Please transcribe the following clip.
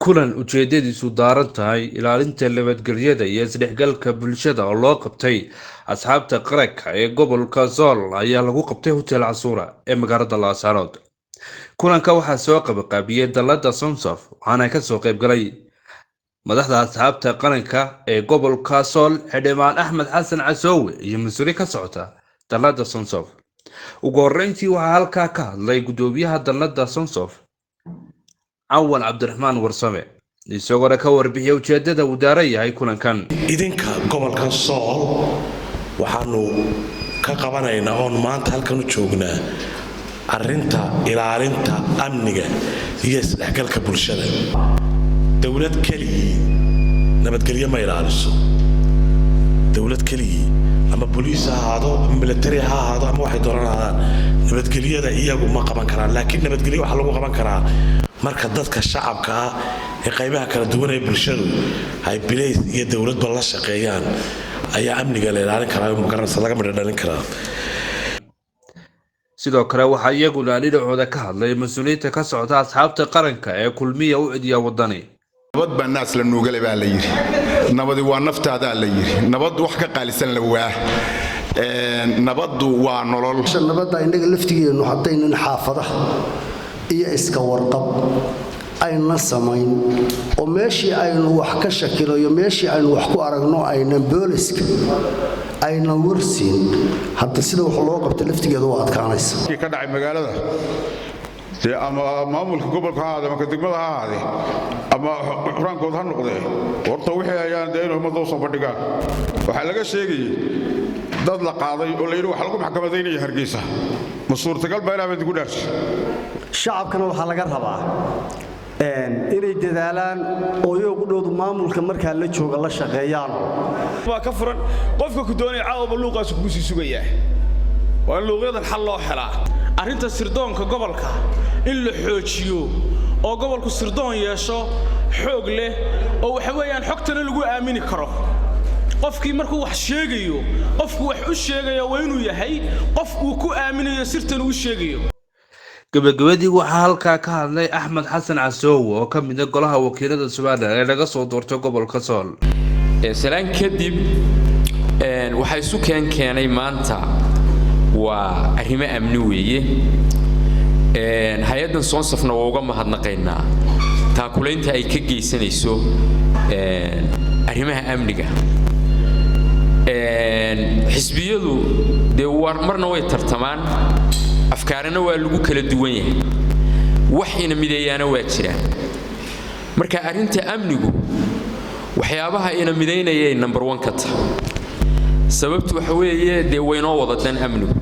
Kulan ujeedadiisu daaran tahay ilaalinta nabadgelyada iyo isdhexgalka bulshada oo loo qabtay asxaabta qaranka ee gobolka Sool ayaa lagu qabtay Hotel Casuura ee magaalada Laascaanood. Kulanka waxaa soo qabaqaabiyey dalada Sonsof, waxaana kasoo qaybgalay madaxda asxaabta qaranka ee gobolka Sool, Xildhibaan Axmed Xasan Casoowe iyo mas-uuli ka socota dalada Sonsof. Ugu horeyntii waxaa halkaa ka hadlay gudoomiyaha dalada Sonsof, Cawal Cabdiraxmaan Warsame, isagoona ka warbixiyay ujeedada uu daaran yahay kulankan. Idinka gobolkan Sool waxaanu ka qabanaynaa oon maanta halkan u joognaa arrinta ilaalinta amniga iyo isdhexgalka bulshada. Dowlad keligii nabadgelyo ma ilaaliso. Dowlad keligii, ama boliis ha ahaado ama military ha ahaado ama waxay doonan ahaadaan, nabadgelyada iyagu ma qaban karaan. Laakiin nabadgelyo waxaa lagu qaban karaa marka dadka shacabka ah ee qaybaha kala duwan ee bulshadu ay bilays iyo dowladba la shaqeeyaan ayaa amniga la ilaalin karaa, magaranaysa, laga midho dhalin karaa. Sidoo kale waxaa iyaguna dhinacooda ka hadlay mas-uuliyiinta ka socda asxaabta qaranka ee Kulmiya, UCID iyo Wadani. Nabad baa naas la nuugale baa la yidhi. Nabadi waa naftaadaa la yidhi. Nabad wax ka qaalisan la waa. Nabaddu waa nolol. Nabadda innaga laftigeennu haddaynan xaafadaha iyo iska warqab aynan samayn oo meeshii aynu wax ka shakino iyo meeshii aynu wax ku aragno aynan booliska aynan warsiin, hadda sida wax loo qabta laftigeedu waa adkaanaysa. Ka dhacay magaalada dee, ama maamulka gobolka ha ahaade ama ka degmada ha ahaade ama xuraankood ha noqdee, horta wixii hayaan dee inay ummadda u soo bandhigaan. Waxaa laga sheegayey dad la qaaday oo la yidhi waxa lagu maxkamadaynaya Hargeysa. Ma suurtagal baa? Ilaah baa idinku dhaarsi. Shacabkana waxaa laga rabaa inay dadaalaan oo iyagu dhowdu maamulka markaa la jooga la shaqeeyaan. Waa ka furan qofka ku doonaya caawaba luuqaas kugu sii sugayaa. Waa in luuqyadan xal loo helaa. Arrinta sirdoonka gobolka in la xoojiyo oo gobolku sirdoon yeesho xoog leh oo waxa weeyaan xogtana lagu aamini karo. Qofkii markuu wax sheegayo, qofku wax u sheegayo waa inuu yahay qof uu ku aaminayo sirtan uu sheegayo. Gabagabadii waxaa halkaa ka hadlay Axmed Xasan Casoowe oo ka mid ah golaha wakiilada Somalilan ee laga soo doortay gobolka Sool. Salaan kadib, waxaa isu keenay maanta waa arrimo amni weeye. Hay-addan Sonsafna waa uga mahadnaqaynaa taakulaynta ay ka geysanayso arrimaha amniga. Xisbiyadu dee marna way tartamaan, afkaarina waa lagu kala duwan yahay, wax ina mideeyaana waa jiraan. Marka arrinta amnigu waxyaabaha ina midaynayay number one ka tahay. Sababtu waxa weeye dee waynoo wada dan amnigu.